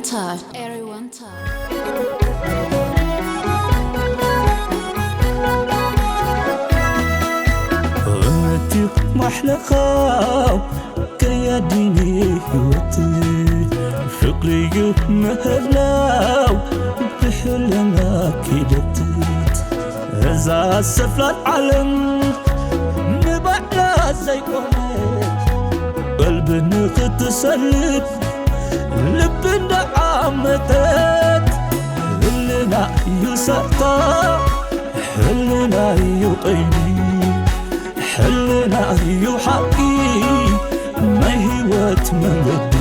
Everyone talk. እምነትዩ ማሕለኻው ከያዲኒ ህይወት ፍቕርዩ ምህላው ብሕልና ኪደት እዛ ሰፍላል ዓለም ንባዕላ ዘይኮነት ቀልቢ ንኽትሰልብ ልቢ እንዳዓመተት ህልና እዩ ሰርታ ሕልና እዩ ቀይዲ ሕልና እዩ ሓቂ ናይ ህይወት መንገዲ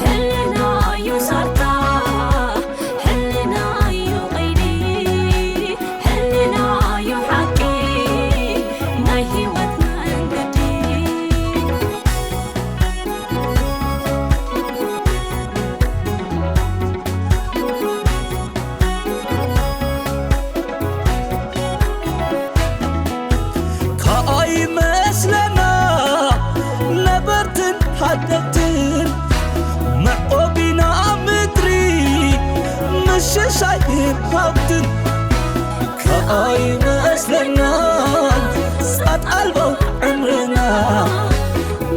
ሕልና እዩ ሰርታ ሕልና እዩ ቀይዲ ሕልና እዩ ሓቂ ናይ ህይወት መንገዲ ከኣይመስለና ነበርትን ሓደግትን መዕቆቢና ምድሪ ምሽሻይን ሃብትን ከኣይመስለና ጻት ኣልቦ ዕምርና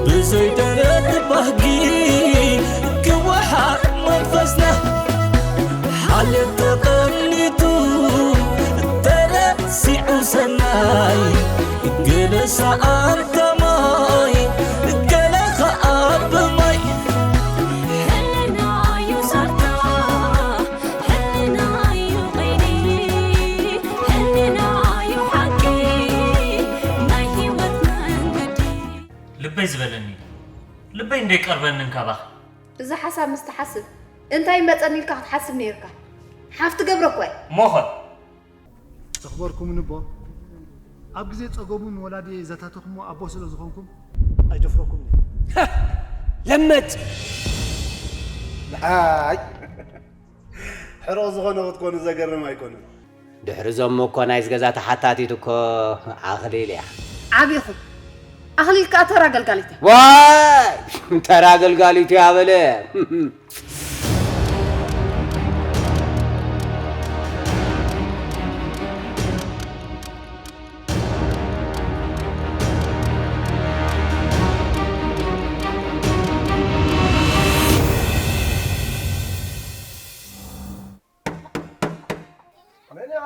ብዘይ ደረት ባህጊ ክወሓጥ መንፈስና ሓልዮት ተቐኒቱ ተረሲዑ ሰናይ ገለ ሰኣንታ ማይ ገለ ኸኣ ብማይ ሕልና እዩ ሰርታ ሕልና እዩ ቀይዲ ሕልና እዩ ሓቂ ናይ ህይወት መንገዲ ልበይ ዝበለኒ ልበይ እንደይቀርበንን ካባኻ እዚ ሓሳብ ምስ ትሓስብ እንታይ መጸኒ ኢልካ ክትሓስብ ነይርካ ሓፍቲ ገብረ እኮ እየ ሞኸ ዘኽበርኩምን እቦ ኣብ ግዜ ጸገሙ ንወላዲየይ ዘታተኹሞ ኣቦ ስለ ዝኾንኩም ኣይደፍረኩምን እየ። ለመድ ኣይ ሕሩቕ ዝኾነ ክትኮኑ ዘገርም ኣይኮነን። ድሕሪ ዞም እኮ ናይዚ ገዛ ተሓታቲት እኮ ኣኽሊል እያ። ዓቢኹም ኣኽሊል ከኣ ተራ ገልጋሊት እያ። ዋይ ተራ ገልጋሊት እያ በለ። መን ኢኻ?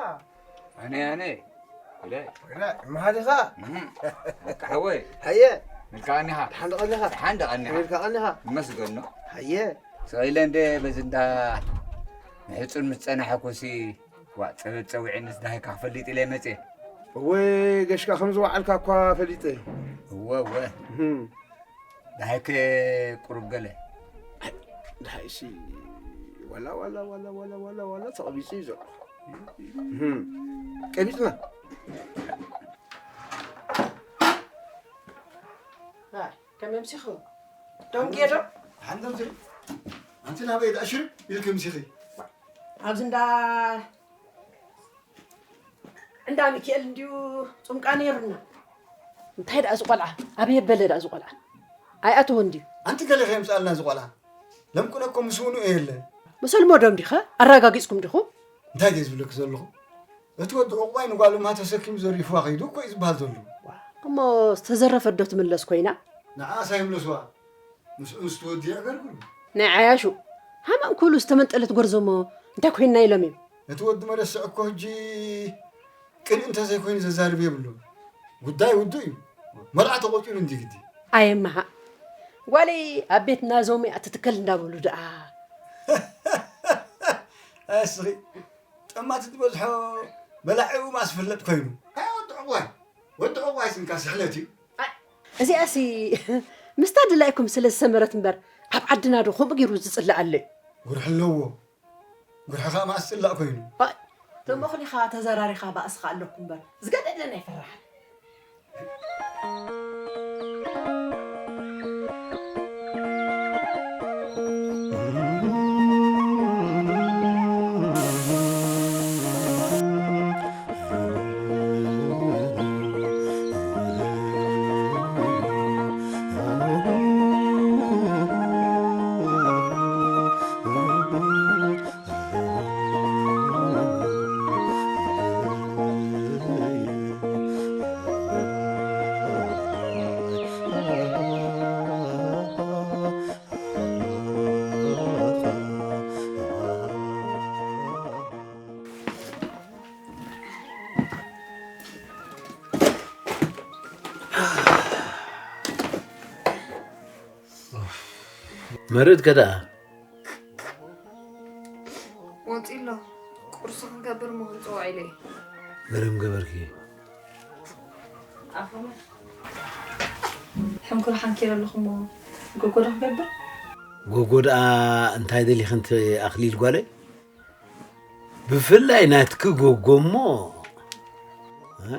ኣነ ኣነ ኢለ ወይላ እምሃር ኢኻ እም፣ በቃ ሓወይ ሃየ ምልካ ቀኒኻ ደሓን ዶ ቀኒኻ ደሓን ዶ ቀኒኻ ምልካ ቀኒኻ ይመስገን ነው ሃየ ስቕ ኢለ እንደ በዚ እንዳ ምሕፁን ምስ ፀናሐኩሲ ዋ ፀበብ ፀዊዕንስ ዳሂካ ክፈልጥ ኢለ መፅየ እወ ገሽካ ከም ዝወዓልካ እኳ ፈሊጠ እወ እወ እም። ደሃይከ ቁሩብ ገለ ደሃይሲ ዋላ ዋላ ዋላ ዋላ ዋላ ዋላ ተቐቢፁ እዩ ዘሎ ቀቢፅና ከመምሲኹ ደንጌ ዶ ሓንደምሲ ኣንቲ ናበይ ደኣ ሽርብ ኢልኪ ምሲኺ ኣብዚ እንዳ እንዳ ሚኪኤል እንድዩ ጹምቃ ነይሩና። እንታይ ደኣ እዚ ቆልዓ ኣበይ ኣበለ ደኣ እዚ ቆልዓ ኣይኣተወን ድዩ? ኣንቲ ገለ ከየምጽኣልና እዚ ቆልዓ ለምቅነ እኮ ምስ ውንኡ የለን። ምስ ኣልሞዶም ዲኸ ኣራጋጊጽኩም ዲኹም? እንታይ ድየ ዝብለኪ ዘለኹ እቲ ወዲ ዕቑባይ ንጓል እምሃ ተሰኪሙ ዘሪፍዋ ከይዱ እኮ እዩ ዝበሃል ዘሎ። እሞ ዝተዘረፈት ዶ ትምለስ ኮይና? ንዓኣስ ኣይምለስዋ ምስኡ ምስ እቲ ወዲ የዕገርግሩ። ናይ ዓያሹ ሃማም ክብሉ ዝተመንጠለት ጎርዞ እሞ እንታይ ኮይንና ኢሎም እዮም። ነቲ ወዲ መረስዕ እኮ ሕጂ ቅንኢ እንተዘይኮይኑ ዘዛርብ የብሉን። ጉዳይ ውዱእ እዩ። መርዓ ተቖጺሩ እንዲ ግዲ። ኣየ እመሃ ጓለይ ኣብ ቤትና ዞም እያ ትትከል እንዳበሉ ደኣ። ኣስኺ ጠማቲ ዝበዝሖ በላዒኡ ማስ ፍለጥ ኮይኑ። ኣይ ወዲ ዕዋይ ወዲ ዕዋይ ስንካ ስሕለት እዩ። እዚኣሲ ምስታ ድላይኩም ስለ ዝሰመረት እምበር ኣብ ዓድና ዶ ከምኡ ገይሩ ዝጽላእ ኣሎ እዩ? ጉርሒ ኣለዎ። ጉርሕኻ መኣስ ጽላእ ኮይኑ። ተሞኽሊኻ ተዘራሪኻ ባእስኻ ኣለኩ እምበር ዝገደደን ኣይፈራሕን። መርድ ከ ደኣ? ወጺ ኣሎ። ቁርሲ ክንገብር እሞ ክንጽውዖ ኢለ እየ። ገረም ገበርኪ። ኣፎመ፣ ሕንኩር ሓንኪረ ኣለኹ እሞ ጎጎ ዶ ክገብር? ጎጎ ደኣ እንታይ ደሊኽን ኣኽሊል ጓለይ? ብፍላይ ናትኪ ጎጎ እሞ፣ እ?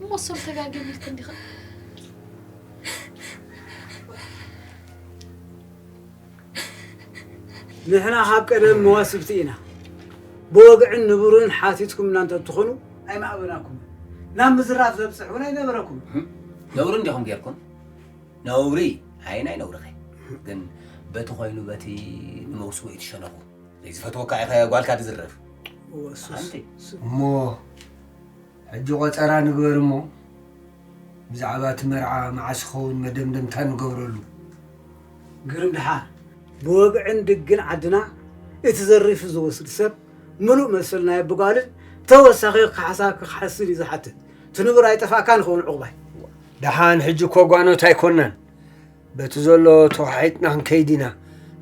እሞ ሰብ ተጋግየት እንዲኻ። ንሕና ካብ ቀደም መዋስብቲ ኢና። ብወግዕን ንቡርን ሓቲትኩምና እንተትኾኑ ኣይምኣበናኩምን። ናብ ምዝራፍ ዘብጽሕ እውን ኣይነበረኩምን። ነውሪ እንዲኹም ጌርኩም? ነውሪ? ኣየናይ ነውሪኸ? ግን በቲ ኮይኑ በቲ ንመውስቦ ይትሸነኹ። ዘይዝፈትወካ ኢኸ ጓልካ ትዝርፍ? እወ፣ ሱስ። ኣንቲ። እሞ ሕጂ ቆጸራ ንግበር እሞ፣ ብዛዕባ እቲ መርዓ መዓስ ክኸውን መደምደምታ ንገብረሉ። ግርም ድሓር፣ ብወግዕን ድግን ዓድና እቲ ዘሪፉ ዝወስድ ሰብ ምሉእ መሰል ናይ ኣቦ ጓልን ተወሳኺ ካሕሳ ክሓስን እዩ ዝሓትት። እቲ ንቡር ኣይጠፋእካን ይኸውን ዕቑባይ። ደሓን ሕጂ እኮ ጓኖት ኣይኮናን። በቲ ዘሎ ተዋሒጥና ክንከይድ ኢና።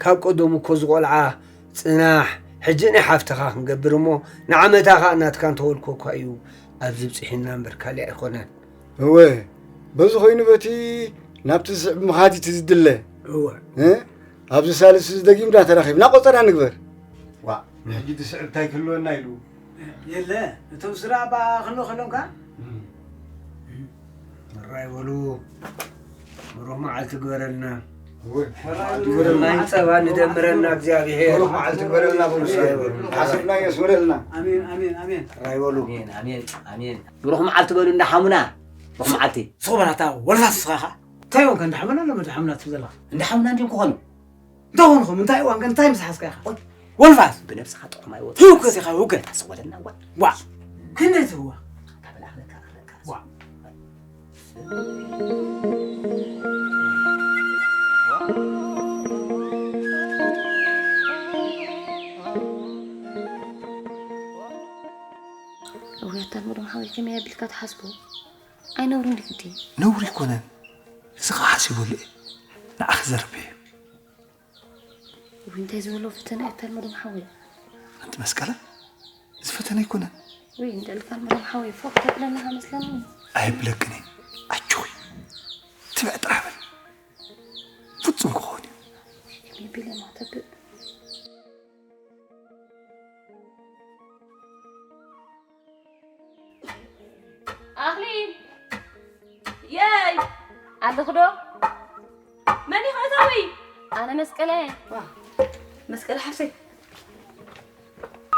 ካብ ቀደሙ እኮ ዝቖልዓ ጽናሕ፣ ሕጂ ናይ ሓፍትኻ ክንገብር እሞ ንዓመታ ኸኣ ናትካ እንተበልኮ እኳ እዩ ኣብዚ ብጽሒና እምበር ካልእ ኣይኮነን። እወ፣ በዚ ኾይኑ በቲ ናብቲ ዝስዕብ ምኻድ እቲ ዝድለ። እወ። እ? ኣብዚ ሳልስ እዚ ደጊምና ተራኺብና ቆጸራ ንግበር። ዋእ፣ ሕጂ እቲ ስዕብ እንታይ ክህልወና ኢሉ? የለ፣ እቶም ስድራ ኣባ ክህልዉ ከለዉ ከኣ? እም። ሕራይ በሉ። ብሩኽ መዓልቲ ግበረልና። እወ፣ ሕራይ በሉ። ማይ ጸባ ንደምረና እግዚኣብሔር። ብሩኽ መዓልቲ ግበረልና በሉ። ሕራይ በሉ። ሓሰብና የስምረልና። ኣሜን፣ ኣሜን፣ ኣሜን። ሕራይ በሉ። ኣሜን፣ ኣሜን፣ ኣሜን። ብሩኽ መዓልቲ በሉ እንዳ ሓሙና። ብሩኽ መዓልቲ። ስቕ በል ኣታ ወልፋስ ንስኻ ኸኣ። እንታይ ኮንካ እንዳ ሓሙና ኣለመ እንዳ ሓሙና ትብል ዘለኻ? እንዳ ሓሙና እንድዮም ክኾኑ። እንታይ ኮንኹም? እንታይ እዋን ከ እንታይ ምስ ሓዝካ ኢኻ? ኦይ። ወልፋስ። ብነብስኻ ጥዑም ኣይወጽእ። ህውከት ኢኻ፣ ህውከት። ስቕ በለና እዋ። ዋ። ክንደይ ትህዋ? ካብ በላእኽለካ፣ እኽለካ። ዋ። እውያታ ንወዶም ሓወይ ከመይ ኣቢልካ ትሓስቦ? ኣይነውርን ድዩ ግዲ? ነውሪ ኣይኮነን። እዚ ኸዓ ሓሲበሉ እየ። ንዓኺ ዘርብ እየ። ውይ፣ እንታይ ዝበሎ ፈተና እዩ እታ ኣልመዶም ሓወይ? ኣንቲ መስቀለ፣ እዚ ፈተና ኣይኮነን። ውይ፣ እንደ እልካ ኣልመዶም ሓወይ፣ ፎክ ተብለና ከመስለኒ። ኣየብለክን እየ። ኣጆኺ። ትብዕ ጥራሕ በል። ፍጹም ክኸውን እዩ። ከመይ ቢለ ማተብእ? ኣኽሊል! የይ! ኣለኹ ዶ? መን ኢኻ እታዊ? ኣነ መስቀለ። ዋ፣ መስቀለ ሓፍተይ።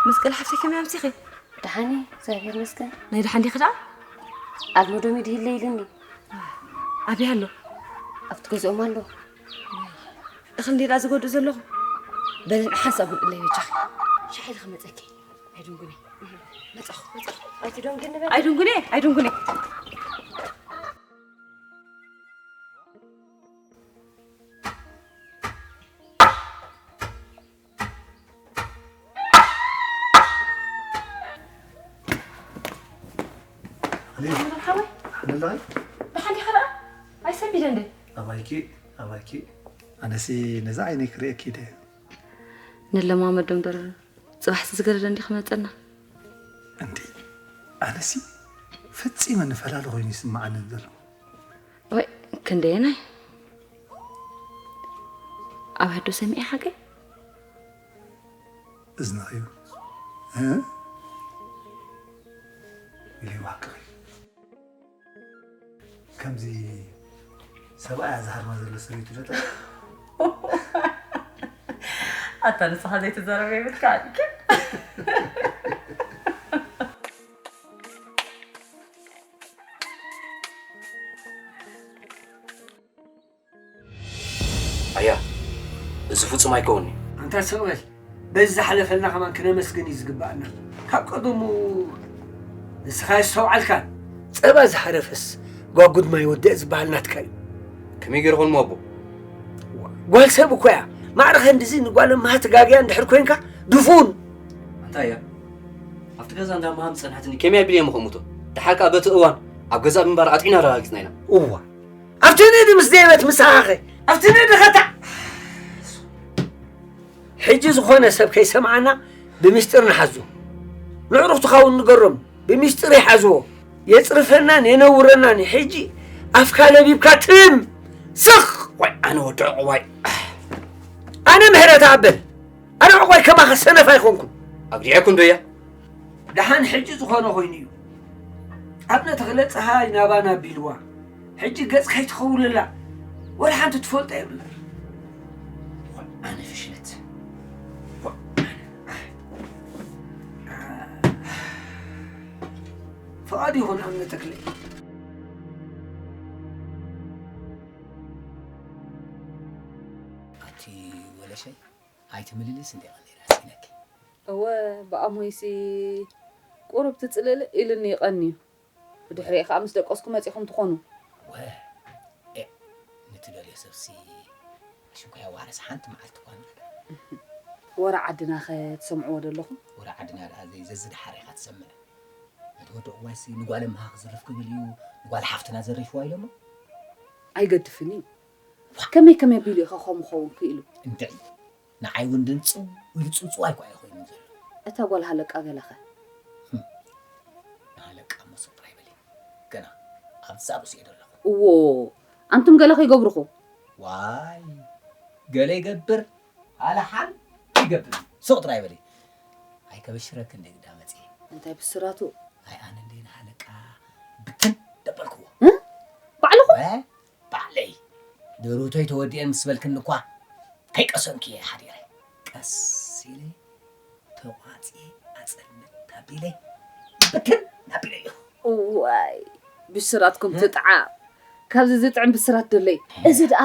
መስቀለ ሓፍተይ፣ ከመይ ኣምሲኺ? ደሓን እየ፣ እግዚኣብሔር ይመስገን። ናይ ደሓን ዲኺ ደኣ? ኣልመዶም እዩ ድሂለ ኢሉኒ። ኣበይ ኣሎ? ኣብቲ ገዝኦም ኣሎ። እኽሊ እንድየ ደኣ ዝጎድእ ዘለኹ። በሊ ንሓንሳእ ጉልእለይ በጃኺ። ሻሂ ኢለ ክመጸኪ። ኣይድንጉኒ። መጻኹ፣ መጻኹ። ኣይትደንጉኒ በል። ኣይድንጉኒ፣ ኣይድንጉኒ። ሓወይ፣ ሓለላይ? ደሓን ዲኻ ደኣ? ኣይሰንቢደ እንደ? ኣባይኪ፣ ኣባይኪ። ኣነሲ ነዛ ዓይነይ ክርእየኪ ኢለ። ንለማመዶም በር ጽባሕሲ ዝገደደ እንዲ ክመጸና። እንዲ ኣነሲ ፈጺመ ንፈላለ ኮይኑ ይስምዓኒ ዘሎ። ወይ ክንደየናይ ኣብ ሕዶ ሰሚዐ ሓቀይ? እዝንኺ እ? ኢለ ይዋቅኺ። ከምዚ ሰብኣያ ዝሃርማ ዘሎ ሰበይቲ ዶ ጠ-? ኣታ ንስኻ ዘይትዛረብ የብልካ። ኣያ፣ እዚ ፍጹም ኣይከውን'ዩ። ኣንታ ሰብኣይ፣ በዚ ዝሓለፈልና ከማን ክነመስግን እዩ ዝግብኣና። ካብ ቀደሙ ንስኻ የስተውዓልካን። ጸባ ዝሓረፈስ ጓጉድ ማይ ወደእ ዝበሃል ናትካ እዩ። ከመይ ገይሩ ኾን ኣቦ? ጓል ሰብ እኮ እያ። ማዕረ ክንድዚ ንጓል እምሃ ትጋግያ እንድሕር ኮይንካ ድፉን። እንታይ እያ? ኣብቲ ገዛ እንዳ መሃም ጸንሐትኒ ከመይ ኣቢለ እየ ምኸሙቶ? ደሓር ከኣ በቲ እዋን ኣብ ገዛ ብምንባር ኣጥዒና ኣረጋጊጽና ኢና። እዋ። ኣብቲ ንእዲ ምስ ደየበት ምሳኻኸ? ኣብቲ ንእዲ ኸታ ሕጂ ዝኾነ ሰብ ከይሰምዓና ብምስጢር ንሓዞ። ንዕሩኽትኻ እውን ንገሮም፣ ብምስጢር ይሓዝዎ። የጽርፈናን የነውረናን እዩ። ሕጂ ኣፍካ ለቢብካ ትም! ስቕ! ዋይ፣ ኣነ ወዲ ዕቑባይ። ኣነ ምሕረት ኣበል። ኣነ ዕቑባይ ከማኻ ሰነፍ ኣይኮንኩን። ኣብዲዐኩም ዶ እያ? ደሓን ሕጂ ዝኾነ ኮይኑ እዩ። ኣብነ ተኽለ ጸሃይ ናባና ቢልዋ። ሕጂ ገጽካ ኣይትኸውለላ። ወላ ሓንቲ ትፈልጦ የብላ። ኣነ ፍሽለት። ፍቓድ ይኹን ኣምነ ተክለይ። ኣቲ ወለሸይ፣ ኣይትምልልስ እንዴ ቀኒራ ሲነኪ። እወ፣ ብኣሞይሲ ቁሩብ ትጽልእልእ ኢሉኒ ይቐንዩ። ብድሕሪኡ ከኣ ምስ ደቀስኩ መጺኹም ትኾኑ። ወ-፣ ኤ፣ ንትደልዮ ሰብሲ ኣሽንኳይ ኣዋርስ ሓንቲ መዓልቲ እኳ ንረዳ። ወረ ዓድናኸ ትሰምዕዎ ዶ ኣለኹም? ወረ ዓድና ደኣ ዘይ-፣ ዘዝደሓረ ኢኻ ትሰምዕ። እቲ ወዲ ዕዋይሲ ንጓል እምሃ ክዝርፍ ክብል እዩ፣ ንጓል ሓፍትና ዘሪፍዋ ኢሎሞ? ኣይገድፍን እዩ። ከመይ ከመይ ኣቢሉ እዩ ከ ከምኡ ክኸውን ክኢሉ? እንድዒ፣ ንዓይ እውን ድንጽው ኢሉ ጽውጽዋይ እኳ እዩ ኮይኑ ዘሎ። እታ ጓል ሃለቃ ገለኸ? ህም፣ ንሃለቃ እሞ ስቕ ጥራይ በሊ። ገና ኣብዛ ርእሱ እየ ዘለኹ። እዎ፣ ኣንቱም ገለ ከይገብሩኹ? ዋይ፣ ገለ ይገብር፣ ኣለ ሓንቲ ይገብር። ስቕ ጥራይ በሊ። ኣይከበሽረክ እንደ ግዳ መጽየ። እንታይ ብስራቱ? ኣይ ኣነ እንደ ንሃለቃ ብትን ደበልክዎ። እ? ባዕልኹም? ወ-፣ ባዕለይ። ደሩቶይ ተወዲአን ምስ በልክኒ እኳ ከይቀሰንኩ እየ ሓዲረ። ቀስ ኢለ ተቋጺ ኣጸልምት ኣቢለ ብትን ኣቢለዮ። እዋይ፣ ብስራትኩም እ? ትጥዓ። ካብዚ ዝጥዕም ብስራት ደለይ። እዚ ደኣ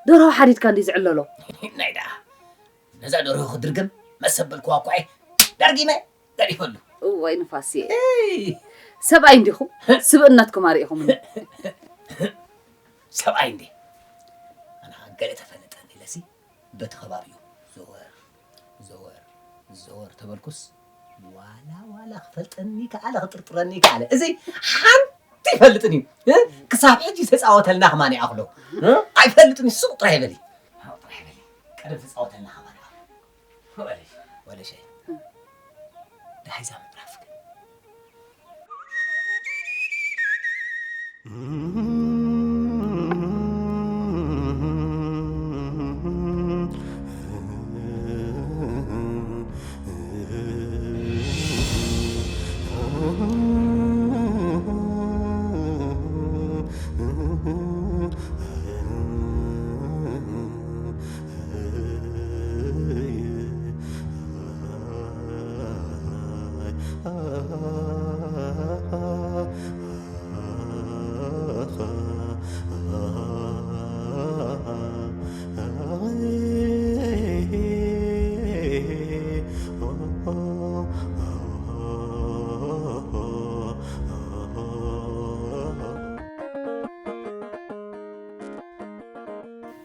ደርሆ ሓዲድካ እንዲ ዝዕለሎ። ናይ ደኣ ነዛ ደርሆ ክድርግም መሰበልክዋ እኳ እየ ዳርጊመ ገዲፈሉ። እዋይ ንፋስየ። እይ። ሰብኣይ እንዲኹም፣ ስብእነትኩም ኣርኢኹምኒ። ሰብኣይ እንዴ? ኣነ ገለ ተፈለጠኒ ኢለሲ በቲ ከባቢኡ ዘወር፣ ዘወር፣ ዘወር ተበልኩስ፣ ዋላ፣ ዋላ ክፈልጠኒ ከኣለ፣ ክጥርጥረኒ ከኣለ። እዚ ሓንቲ ይፈልጥን እዩ። እ? ክሳብ ሕጂ ዝተጻወተልና ከማን ይኣኽሎ። እ? ኣይፈልጥን እዩ። ሱቕ ጥራይ በሊ። ሱቕ ጥራይ በሊ። ቀደም ዝተጻወተልና ከማን ይኣኽሎ። ወለሽ፣ ወለሸይ። ደሃይዛ ምዕራፍ ግን።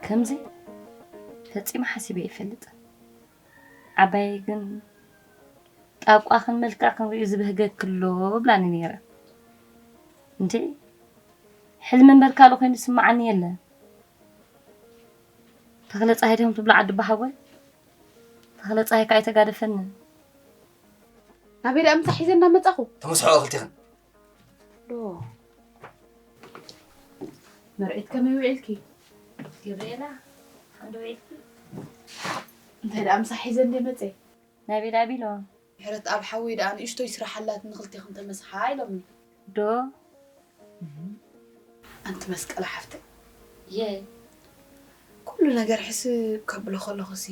ከምዚ ፈጺመ ሓሲበ ይፈልጥ። ዓባየይ ግን ጣቋኽን መልክዕኽን ርእዩ ዝበህገኪ ኣሎ ብላኒ ነይረ። እንዴ፣ ሕልሚ እምበር ካልእ ኮይኑ ዝስምዓኒ የለን። ተኽለ ጸሃይ ድዮም ትብሎ ዓዲ ኣቦሓጎይ? ተኽለ ጸሃይ ከኣ ኣይተጋደፈንን። ናበይ ደኣ ምሳሕ ሒዘ እንዳመጻኹ? ተመስሕኦ ክልቲኽን። ዶ። መርዒት ከመይ ውዒልኪ? ገብርኤላ፣ ሓንዶ ውዒልኪ? እንታይ ደኣ ምሳሕ ሒዘ እንደ መጸ? ናበይ ደኣ ቢሎ? ምሕረት ኣብ ሓወይ ደኣ ንእሽቶይ ስራሕ ኣላትኒ ክልቴኽን ተመስሓ ኢሎምኒ። ዶ? ኣንቲ መስቀላ ሓፍተይ። የይ። ኩሉ ነገር ሕስብ ከብሎ ከለኹሲ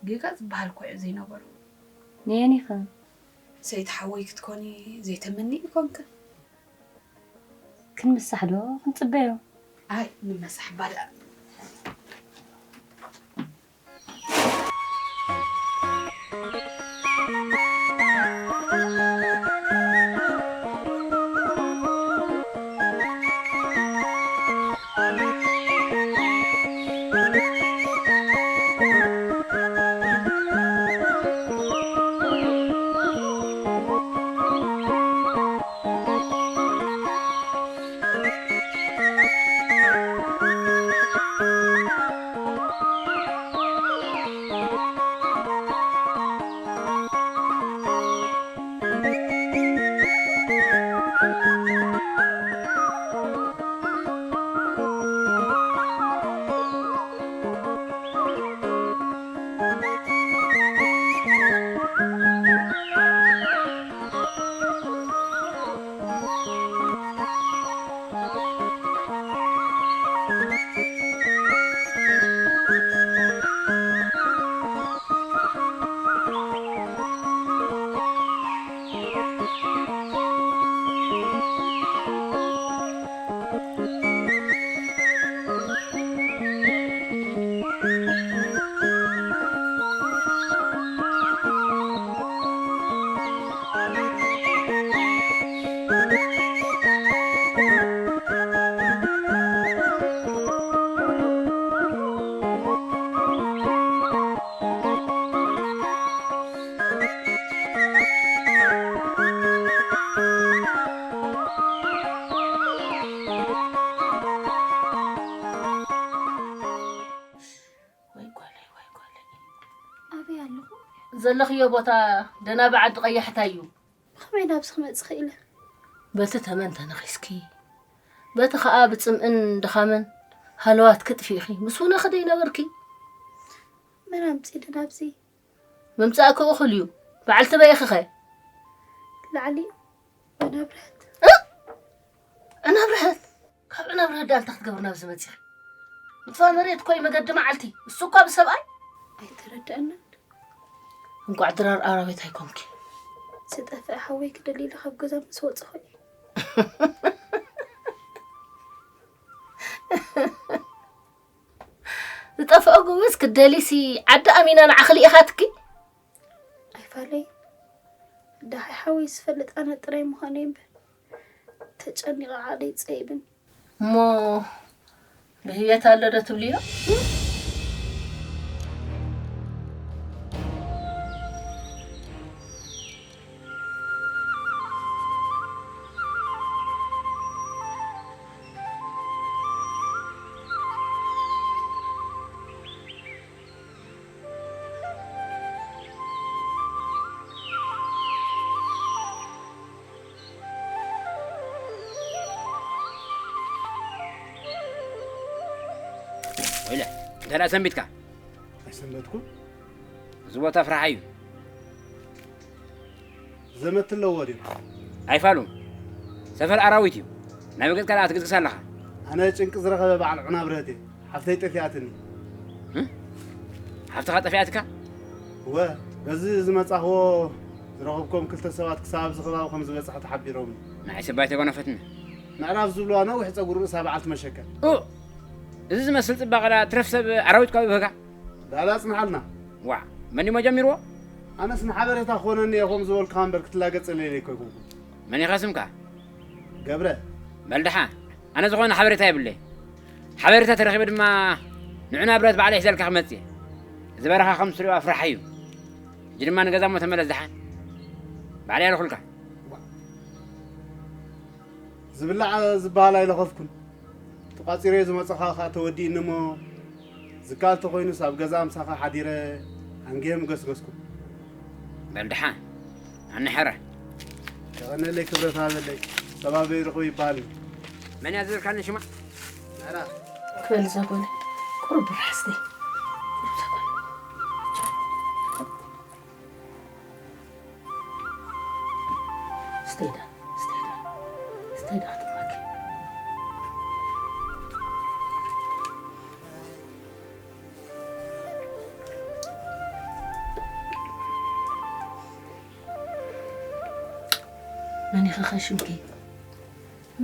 ጌጋ ዝበሃል እኮ እዩ ዘይነበሮ። ነየኒኸ? ሰይቲ ሓወይ ክትኮኒ ዘይተመኒ ይኮንክን። ክንምሳሕ ዶ ክንጽበዮ? ኣይ፣ ንመሳሕ ባዳ። ዘለኽዮ ቦታ ደናቢ ዓዲ ቀያሕታ እዩ። ብኸመይ ናብዚ ክመጽእ ክኢለ? በቲ ተመን ተነኺስኪ፣ በቲ ኸኣ ብጽምእን ድኻምን ሃለዋት ክትፊእኺ ምስ ውነኺ ደይነበርኪ? መን ኣምጺእኒ ናብዚ? ምምጻእኪ እኹል እዩ። በዓልቲ በይኺኸ? ላዕሊ ዕናብርሀት። እ? ዕናብርሀት? ካብ ዕናብርሀት ደኣ እንታይ ክትገብሪ ናብዚ መጺኺ? ምጥፋእ መሬት እኮ እዩ መገዲ መዓልቲ። እሱ እኳ ብሰብኣይ? ኣይተረድአናን። እንቋዕ ድራር ኣራዊት ኣይኮንኪ። ዝጠፍአ ሓወይ ክደሊ ኢለ ካብ ገዛ ምስ ወጸኹ እዩ። ዝጠፍአ ጎበዝ ክደሊሲ ዓዲ ኣሚና ንዓኺ ልኢኻትኪ? ኣይፋለይ። ደሃይ ሓወይ ዝፈልጥ ኣነ ጥራይ ምዃነይ እምበር፣ ተጨኒቐ ዓቕለይ ጸይብን። እሞ ብህየት ኣሎ ዶ ትብልዮ? ወይለ፣ እንታይ ደኣ ሰንቢትካ? ኣይሰንበትኩን። እዚ ቦታ ፍርሓ እዩ። ዘመት ኣለዎ ድዩ? ኣይፋሉን። ሰፈር ኣራዊት እዩ። ናበይ ገጽካ ደኣ ትግስግስ ኣለኻ? ኣነ ጭንቂ ዝረኸበ በዓል ዑና ብረት እየ። ሓፍተይ ጠፊኣትኒ። እም? ሓፍትኻ ጠፊኣትካ? እወ፣ በዚ ዝመጻኽዎ ዝረኸብኩም ክልተ ሰባት ክሳብ ኣብዚ ከባቢ ከም ዝበጽሐ ተሓቢሮምኒ። ንዓይ ሰብ ኣይተጓነፈትኒ። ምዕራፍ ዝብልዋ ነዊሕ ጸጉሪ ርእሳ በዓልቲ መሸከል። ኡ! እዚ ዝመስል ጽባቐ ደኣ ትረፍ ሰብ ኣራዊት እኳ ይብህጋ። ዳላ ጽንሓልና። ዋዕ፣ መን ድሞ ጀሚርዎ? ኣነስ ንሓበሬታ ክኾነኒ እየ ከምኡ ዝበልኩኻ እምበር ክትላገጸለይ ኣይኮንኩን። መን ኢኻ ስምካ? ገብረ። በል ደሓን፣ ኣነ ዝኾነ ሓበሬታ የብለይ። ሓበሬታ ተረኺበ ድማ ንዑና ብረት ባዕለይ ሒዘልካ ክመጽእ እየ። እዚ በረኻ ከም ትሪኦ ኣፍራሒ እዩ። ሕጂ ድማ ንገዛ እሞ ተመለስ ደሓን። ባዕለይ ኣለኹልካ። ዝብላዕ ዝበሃል ኣይለኸፍኩን። ተቋጺረ ዝመጸኻ ኸኣ ተወዲእኒ እሞ፣ ዝከኣል ተኾይኑስ ኣብ ገዛ ምሳኻ ሓዲረ ኣንጊሀ ምገስገስኩ። በል ደሓን፣ ኣነ ሕረ። የቐነለይ ክብረት ሃበለይ፣ ሰብ ኣበይ ይረኽቦ ይበሃል። መን እያ ዝበልካኒ ሽማ? ናና። ክበል እዛ ጓል፣ ቁሩብ ብራህ ስተይ። ቁሩብ እዛ ጓል። ስተይዳ፣ ስተይዳ፣ ስተይዳ ክትማኪ። መን ኢኺ ኸ ሽምኪ?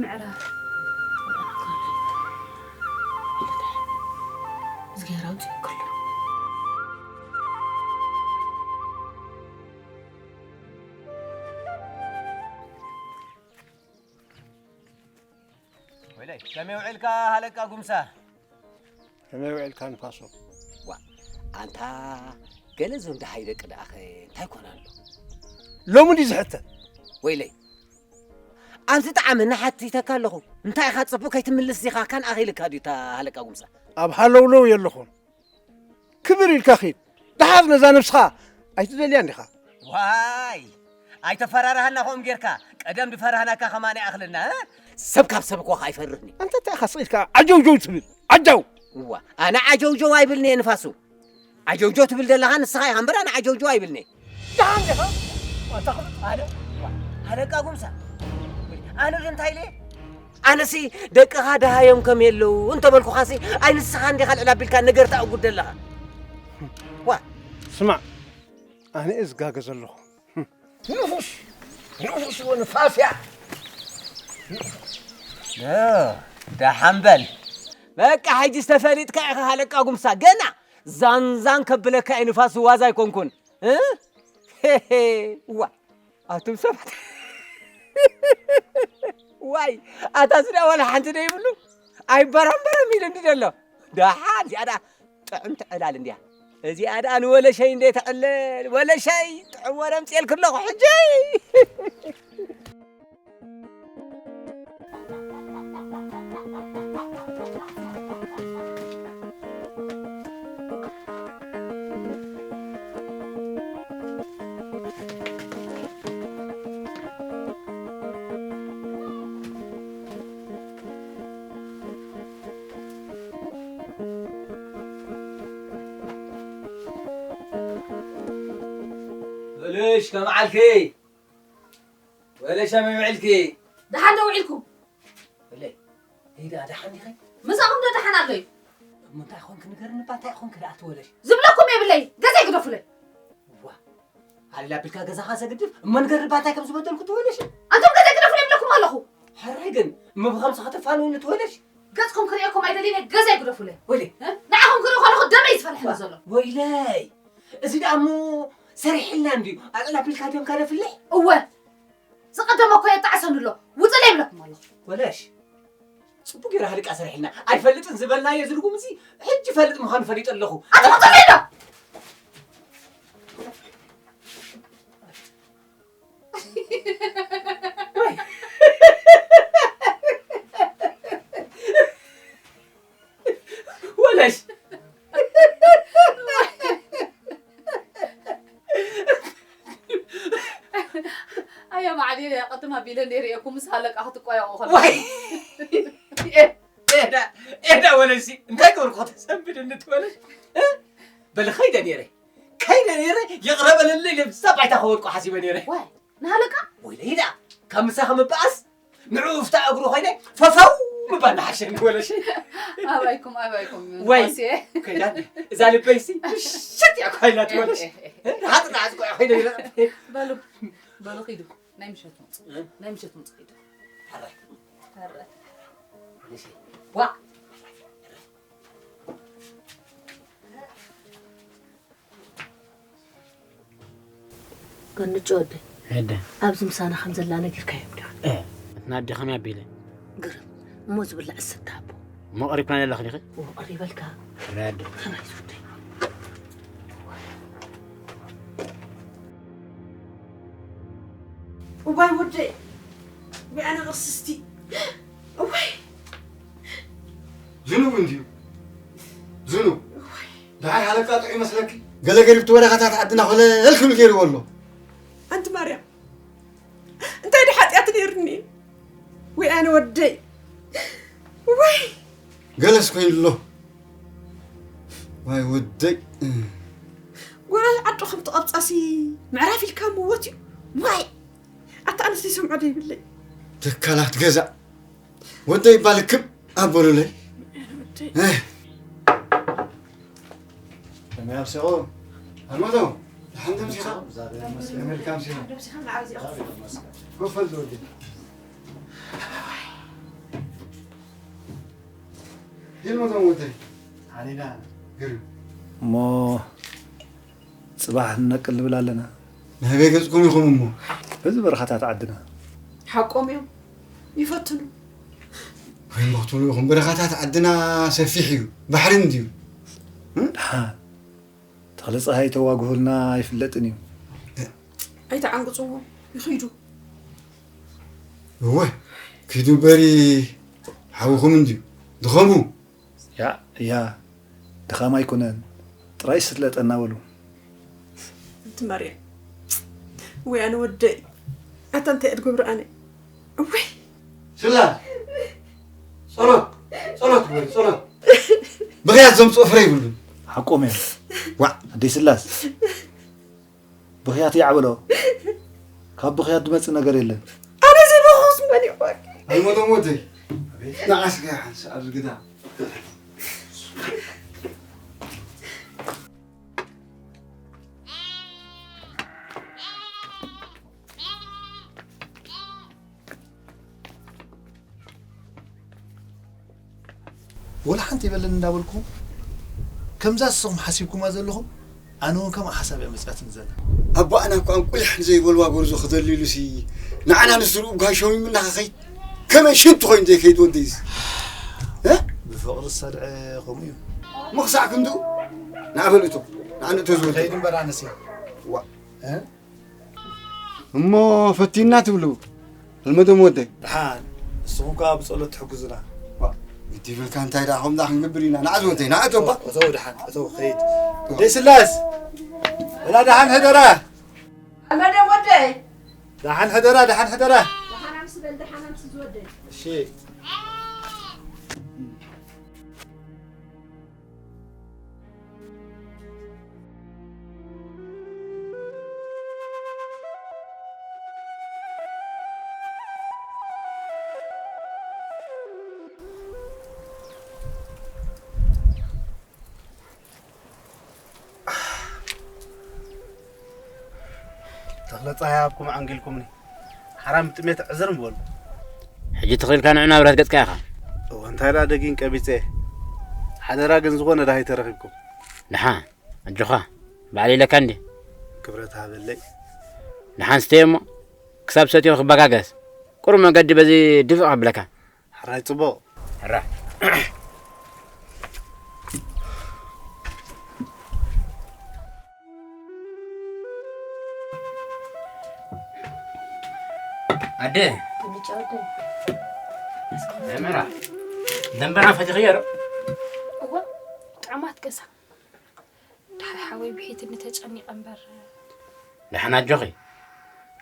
ምዕራፍ። እዝግሄር ኣውፅኡ ከሎ። ወይለይ፣ ከመይ ውዒልካ ሃለቃ ጉምሳ? ከመይ ውዒልካ ንፋሶ? ዋ፣ ኣንታ ገለ እዞም ደሃይ ደቂ ደኣኸ እንታይ ኮን ኣሎ? ሎሚ ድዩ ዝሕተት? ወይለይ፣ ኣብዚ ጣዕመና ሓቲተካ ኣለኹ። እንታይ ኢኻ ጽቡቕ ከይትምልስ ዲኻ? ካን ኣኺልካ ድዩ እታ ሃለቃ ጉምሳ? ኣብ ሃለውለው የለኹን። ክብር ኢልካ ኺድ። ደሓር ነዛ ነብስኻ ኣይትደልያን ዲኻ? ዋይ! ኣይተፈራርሃና ከምኡ ጌርካ። ቀደም ድፈራህናካ ከማን ይኣኽለና፣ እ? ሰብ ካብ ሰብ እኮ ኣይፈርህን እዩ። ኣንታ እንታይ ኢኻ ስቕ ኢልካ ዓጀውጀው ትብል? ዓጃው! እዋ፣ ኣነ ዓጀውጀው ኣይብልን'የ ንፋሱ። ዓጀውጀው ትብል ዘለኻ ንስኻ ኢኻ እምበር ኣነ ዓጀውጀው ኣይብልን'የ። ደሓን ዲኻ? ኣታ ኽሉት ኣነ፣ ሃለቃ ጉምሳ። ኣነ ዶ እንታይ ኢለ? ኣነሲ ደቅኻ ደሃዮም ከም የለዉ እንተበልኩኻሲ፣ ኣይ ንስኻ እንዲኻ ልዕል ኣቢልካ ነገር ተኣጉድ ዘለኻ። ዋ። ስማዕ፣ ኣነ እየ ዝጋገ ዘለኹ። ንፉስ፣ ንፉስ እወ ንፋስ እያ። እ፣ ደሓን በል። በቃ ሕጂስ ተፈሊጥካ ኢኻ ሃለቃ ጉምሳ። ገና ዛንዛን ከብለካ እየ ንፋስ ዋዛ ኣይኮንኩን። እ? ሄሄ፣ ዋ፣ ኣቱም ሰባት። ዋይ፣ ኣታ ዝዳ ዋላ ሓንቲ ዶ ይብሉ? ኣይበራምበረም ኢሉ እንዲ ደሎ። ደሓን፣ እዚኣ ደኣ ጥዕምቲ ዕላል እንድያ። እዚኣ ደኣ ንወለሸይ እንደ ተዕልል፣ ወለሸይ፣ ጥዑም ወረ ኣምጽኤልኪ ኣለኹ ሕጂ። እሽ፣ ከመዓልኪ? ወለሽ ከመይ ውዕልኪ? ደሓን ዶ ውዒልኩም? ወለይ፣ ደይ ደኣ ደሓን ዲኺ? ምሳኹም ዶ ደሓን ኣሎ እዩ? እሞ እንታይ ኾንኪ ንገርኒ እባ፣ እንታይ ኾንኪ ደኣ ትወለሽ? ዝብለኩም የብለይ፣ ገዛይ ግደፉለይ። ዋ፣ ኣላ ቢልካ ገዛኻ ዘግድፍ፣ እሞ ንገርኒ እባ እንታይ ከም ዝበደልኩ ትወለሽ? ኣንቱም ገዛይ ግደፉለይ ይብለኩም ኣለኹ። ሕራይ ግን፣ እሞ ብኸምዚ ከተፋንውኒ ትወለሽ? ገጽኩም ክርእየኩም ኣይደልን እየ፣ ገዛይ ግደፉለይ። ወይለይ። እ? ንዓኹም ክርኢ ከለኹ ደመይ ዝፈልሐኒ ዘሎ። ወይለይ። እዚ ደኣ እሞ ሰሪሕልና እንድዩ። ኣጽላ ቢልካ ድዮም ከነፍልሕ? እወ። ዝቐደመ እኮ የጣዕሰኒ ኣሎ። ውጽለይ ይብለኩም ኣለኹ። ወለሽ። ጽቡቅ ገይሩ ሃልቃ ሰሪሕልና። ኣይፈልጥን ዝበልናዮ ዝርጉም እዚ ሕጂ ፈልጥ ምዃኑ ፈሊጠ ኣለኹ። ኣታ ውጽለይ ዶ? ወለሽ። ኣየ ማዕሊለ፣ ቅድም ኣቢለ ነይረ እየ፣ ኩምስ ሃለቃ ክትቆያቑ ከለኹ። ዋይ! ኤዳ፣ ኤዳ ወለሲ፣ እንታይ ገበርኩ ከተሰንብድኒ ትበለሽ? እ? በሊ ከይደ ነይረ። ከይደ ነይረ፣ ይቕረ በለለይ ኢለ ብዛ ባይታ ከወድቁ ሓሲበ ነይረ። ዋይ፣ ንሃለቃ? ወይለይ ደኣ፣ ካብ ምሳኺ ምበኣስ፣ ንዕኡ ፍታ እግሩ ኮይነ ፈፈው ምባል ንሓሸኒ ወለሽ። ኣባይኩም፣ ኣባይኩም፣ ወይ፣ ንፋስየ። ከይዳ፣ እዛ ልበይሲ፣ ምሽት እያ ኮይና ትወለሽ። ኤህ፣ ኤህ፣ ኤህ። እ? ራሓት ራሓት እኮ እያ ኮይነ ይረጥ። በሉ፣ በሉ ኺዱ። ናይ ምሸት ምጽ-፣ እ? ናይ ምሸት ምጽ ኺዱ። ሕራይ። ሕራይ። ወለሽ። ዋ! ገንጮ ወደይ፣ ኣደ። ኣብዚ ምሳና ከም ዘላ ነጊርካዮም ዲኻ? እ፣ ናዲ ከመይ ኣቢለ? ግርም፣ እሞ ዝብላዕ እስታ ሃቦ። እሞ ቀሪብካ ኣለኺ ዲኺ? እዎ፣ ቀሪበልካ። ሕራይ ኣደ። ከመይ ዝውደይ? እዋይ ወደይ፣ ወይ ኣነ ቅስስቲ። እዋይ። ዝኑብ እንድዩ። ዝኑብ። እዋይ። ደሓር ሃለቃ ጥዑይ ይመስለኪ? ገለ ገሪብቲ ወረኻታት ዓድና ኮለል ክብል ገይርዎ ኣሎ። ኣንቲ ማርያም፣ እንታይ ዶ ሓጢኣት ነይርኒ? ወይ ኣነ ወደይ። ወይ። ገለስ ኮይኑ ኣሎ። ዋይ ወደይ። ጎረዝ ዓዱ ከም ትቐብጻሲ ምዕራፍ ኢልካ ምወት እዩ። ዋይ። ኣታ ኣነስ ይሰምዖ ዶ ይብለይ? ተካላት ገዛ። ወደይ ባልክብ ኣበሉለይ። ወደይ። እ። ከመይ ኣምሲኹም? ኣልማዞ፣ ደሓን ዶ ኣምሲኻ? ከመይ ኢልካ ኣምሲኻ? ኮፍ በል ዝወዲ። ዲልሞቶም ወደይ። ሓኒና። ግርም። እሞ ጽባሕ ንነቅል ንብል ኣለና። ናበይ ገጽኩም ኢኹም እሞ? በዚ በረኻታት ዓድና። ሓቆም እዮም። ይፈትኑ። ወይ እሞ ክትብሉ ኢኹም። በረኻታት ዓድና ሰፊሕ እዩ። ባሕሪ እንድዩ። እ? ደሓን። ተኽለ ጸሃይ ተዋግሁልና ኣይፍለጥን እዩ። ኣይተዓንቅጽዎም። ይኺዱ። እወ፣ ኪዱ እምበሪ ሓውኹም እንድዩ። ድኸሙ። ያ፣ ያ፣ ድኻም ኣይኮነን። ጥራይ ስለ ጠና በሉ። ኣንቲ ማርያም። ወይ ኣነ ወደይ። ኣታ እንታይ እየ ድገብሮ ኣነ? እወይ። ስላ። ጸሎት፣ ጸሎት ግበሪ፣ ጸሎት። ብኽያት ዘምጽኦ ፍረ ይብሉን። ሓቆም እዮም። ዋዕ። ኣደይ ስላስ። ብኽያት ይዓበሎ። ካብ ብኽያት ዝመጽእ ነገር የለን። ኣነ ዘይበኹስ መን ይኾን? ኣይሞቶም ወደይ። ንዓስከ ሓንስ ኣብዚ ግዳ። ወላ ሓንቲ የበለን እንዳበልኩ፣ ከምዛ ንስኹም ሓሲብኩማ ዘለኹም፣ ኣነ እውን ከምኣ ሓሳብ እያ መጺኣትኒ ዘላ። ኣቦኣና እኳ እንቁሊሕ ንዘይበልዋ ጎርዞ ክደልዩሉሲ፣ ንዓና ንስርኡ ጋሾም ይምና ክኸይድ፣ ከመይ ሽንቲ ኮይኑ ዘይከይድ ወደይዚ? እ? ብፍቕሪ ዝሰድዐ ከምኡ እዩ። እሞ ክሳዕ ክንድኡ? ንዓ በል እቶ፣ ንዓ ንእቶ ዝወደይ። ከይድ እምበር ኣነሲ። ዋ። እ? እሞ ፈቲና ትብሉ? ኣልመዶም ወደይ። ደሓን፣ ንስኹም ከኣ ብጸሎት ትሕግዙና። ዋ፣ ግዲ ይብልካ፣ እንታይ ደኣ፣ ከምኡ ደኣ ክንገብር ኢና። ንዓ ዝወደይ፣ ንዓ እቶባ። እተው፣ ደሓን፣ እተው፣ ኸይድ። ደይ ስላስ፣ ወላ ደሓን ሕደራ። ኣልመዶም ወደይ። ደሓን ሕደራ፣ ደሓን ሕደራ። ደሓን ኣምስ በል፣ ደሓን ኣምስ ዝወደይ። እሺ። መጻ ሃብኩም ዓንጊልኩምኒ። ሓራም ጥሜት ዕዝር ምበሉ። ሕጂ ትኽኢልካ ንዑ ናብ ራት ገጽካ ኢኻ። እወ፣ እንታይ ደኣ ደጊን ቀቢጸ። ሓደራ ግን ዝኾነ ደሃይ ተረኺብኩም። ደሓን፣ ኣጆኻ፣ ባዕለይ ኢለካ እንዴ። ክብረት ሃበለይ። ደሓን ስተየ እሞ፣ ክሳብ ሰትዮ ክበጋገስ። ቁሩብ መገዲ በዚ ድፍእ ከብለካ። ሕራይ ጽቡቕ። ሕራ። ኣደ። ብጫ ወደ። ደመራ። ደንበራ ፈቲኽዮ ዶ? እወ፣ ጥዑማት ገዛ። ድሓር ሓወይ ብሒትኒ ተጨኒቐ እምበር። ደሓን ኣጆኺ።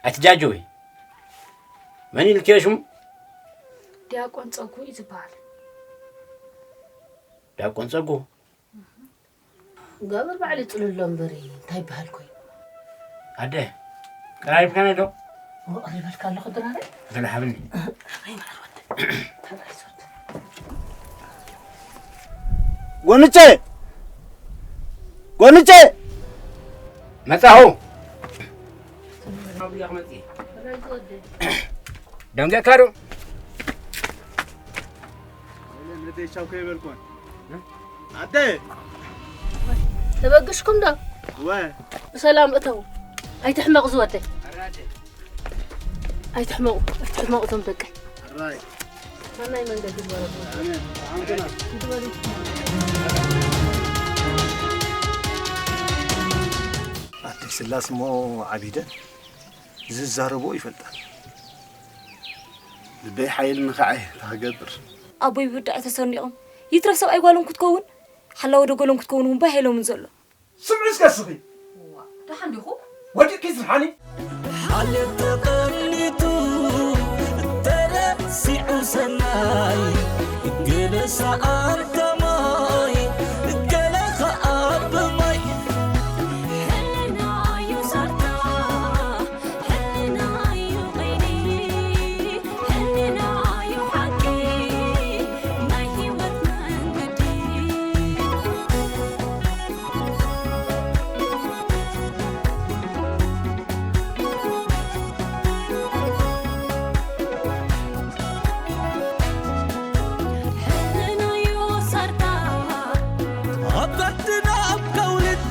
ኣይትጃጀዊ። መን ኢልክዮ ሽሙ? ዲያቆን ጸጉ እዩ ዝበሃል። ዲያቆን ጸጉ? ጋብር ባዕሉ ይጽልሎ እምበር እንታይ ይበሃል ኮይኑ? ኣደ፣ ቀራሪብካኒ ዶ? እወ፣ ቀሪበልካ ኣለኹ ድራረ። ገለ ሃብኒ። ሓበይ ማዕር ወደ። ተባይ ሶት። ጎንቼ! ጎንቼ! መጻኹ። ደንገካ ዶ? ነደይ ቻው ከይበልኩን። ኣደ! ተበግሽኩም ዶ? ወ። ብሰላም እተው። ኣይትሕመቕ ዝወደይ። ኣይትሕመቑ፣ ኣይትሕመቑ እዞም ደቀይ። ኣራይ። ሰናይ መንገዲ ግበረሉ። ኣሜን። ኣንተና። ኣደይ ስላስ እሞ ዓቢደን ዝዛረቦ ይፈልጣ። ልበይ ሓይል ንኸዓይ ተኽገብር። ኣቦይ ብብዳዕ ተሰኒቖም። ይትረፍ ሰብኣይ ጓሎም ክትከውን፣ ሓላዊ ደጎሎም ክትከውን እውን ባህ ኢሎምን ዘሎ። ስምዒ እስከ እስኺ። እዋ፣ ደሓን ዲኹ? ወዲቕኪ ስርሓኒ? ሓልዮት ተቐኒቱ ተረሲዑ ሰናይ፣ ገለ ሰኣን ከማይ፣ ገለ ኸኣ ብማይ። ሕልናዩ ሰርታ፣ ሕልናዩ ቐይዲ፣ ሕልናዩ ሓቂ፣ ናይ ህይወት መንገዲ። ሕልናዩ ሰርታ። ኣብ በድና ኣብ ከውልን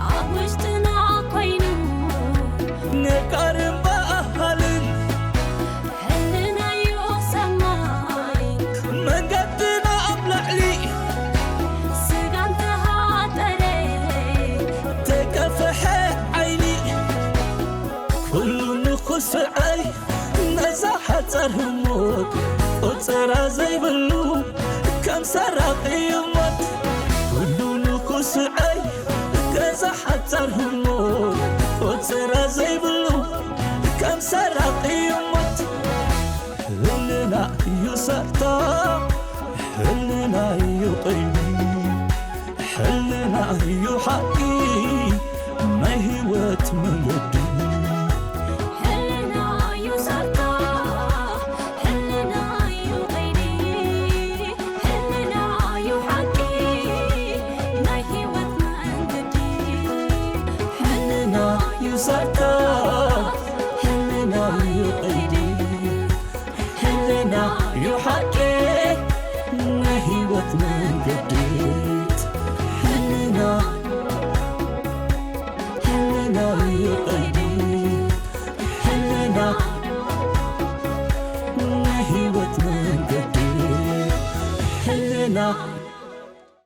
ኣብ ውሽጥና ኮይኑ ነጋርን በሃልን። ሕልናዩ ሰማይ። መንገድና ኣብ ላዕሊ። ስጋ እንተሃጠረ። ተከፍሐ ዓይኒ። ኩሉ ንኹስዐይ ነዛ ሓጻር ህሞት። ቆጸራ ዘይብሉ ከም ሰራቒ ሞት። ኩሉ ንኹስዐይ ነዛ ሓጻር ህሞት። ቆጸራ ዘይብሉ ከም ሰራቒ ሞት። ሕልና እዩ ሳታ፣ ሕልና እዩ ቐይዲ፣ ሕልና እዩ ሓቂ ናይ ህይወት መንገዲ። ሕልና እዩ ሳታ፣ ሕልና እዩ ቐይዲ፣ ሕልና እዩ ሓቂ ናይ ህይወት መንገዲ። ሕልና እዩ ሳታ፣ ሕልና እዩ ቐይዲ፣